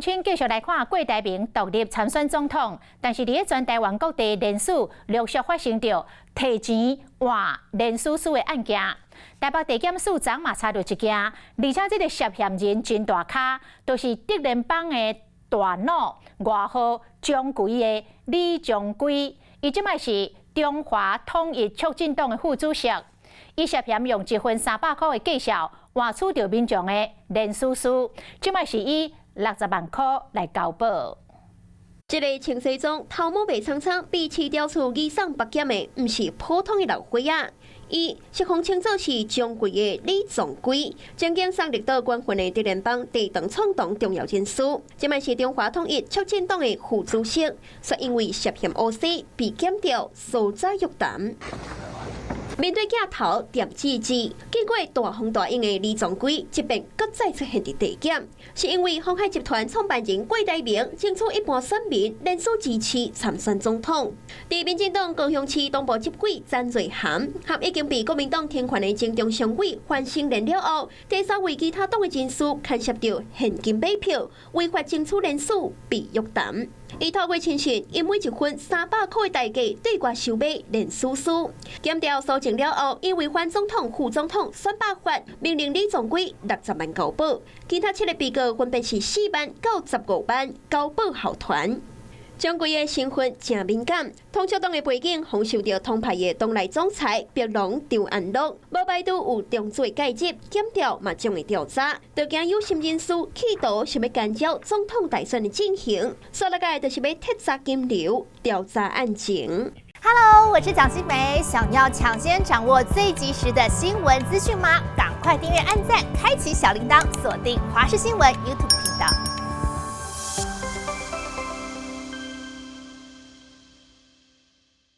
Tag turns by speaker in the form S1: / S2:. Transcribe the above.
S1: 請繼續來看郭台銘獨立參選總統，但是佇咧全台灣各地連署陸續發生著提錢換連署書的案件。台北地檢署昨嘛查著一件，而且這个涉嫌人真大咖，就是竹聯幫的大腦外號鍾馗的李宗貴，伊這擺是中華統一促進黨的副主席，伊涉嫌用一份300箍的價數換取著民眾的連署書，這擺是以60萬箍來交保。
S2: 這个穿西裝、頭毛白蒼蒼、被市調處移送北檢的，毋是普通的老歲仔。伊是予稱做是鍾馗的李宗貴，曾經送綠島關份的竹聯幫地場創黨重要人士，這擺是中華統一促進黨的副主席，卻因為涉嫌烏西被檢調搜查約談。面對鏡頭恬吱吱，見過大風大浪的李宗貴，這擺閣再出現佇地檢，是因為鴻海集團創辦人郭台銘爭取一般選民連署支持參選總統。佇民進黨高雄市黨部執委詹瑞涵，和已經被國民黨停權的前中常委范成廉了後，第三位其他黨的人士牽涉著現金買票，違法爭取連署被約談。伊透過親信，以每一份300箍的代價對外收買連署書，檢調搜證了後，以違反總統、副總統選罷法，命令李宗貴60萬交保。其他七个被告分別是4萬到15萬交保候傳。鍾馗的身份誠敏感，統促黨的背景，予受著統派的黨內總裁白龍張安樂，無排除有中資介入，檢調嘛將會調查，就驚有心人士企圖想欲干擾總統大選的進行，煞落來就是欲徹查金流，調查案情。
S3: Hello，我是蔣新梅，想要搶先掌握最及時的新聞資訊嗎？趕快訂閱、按讚、開啟小鈴鐺，鎖定華視新聞 YouTube 頻道。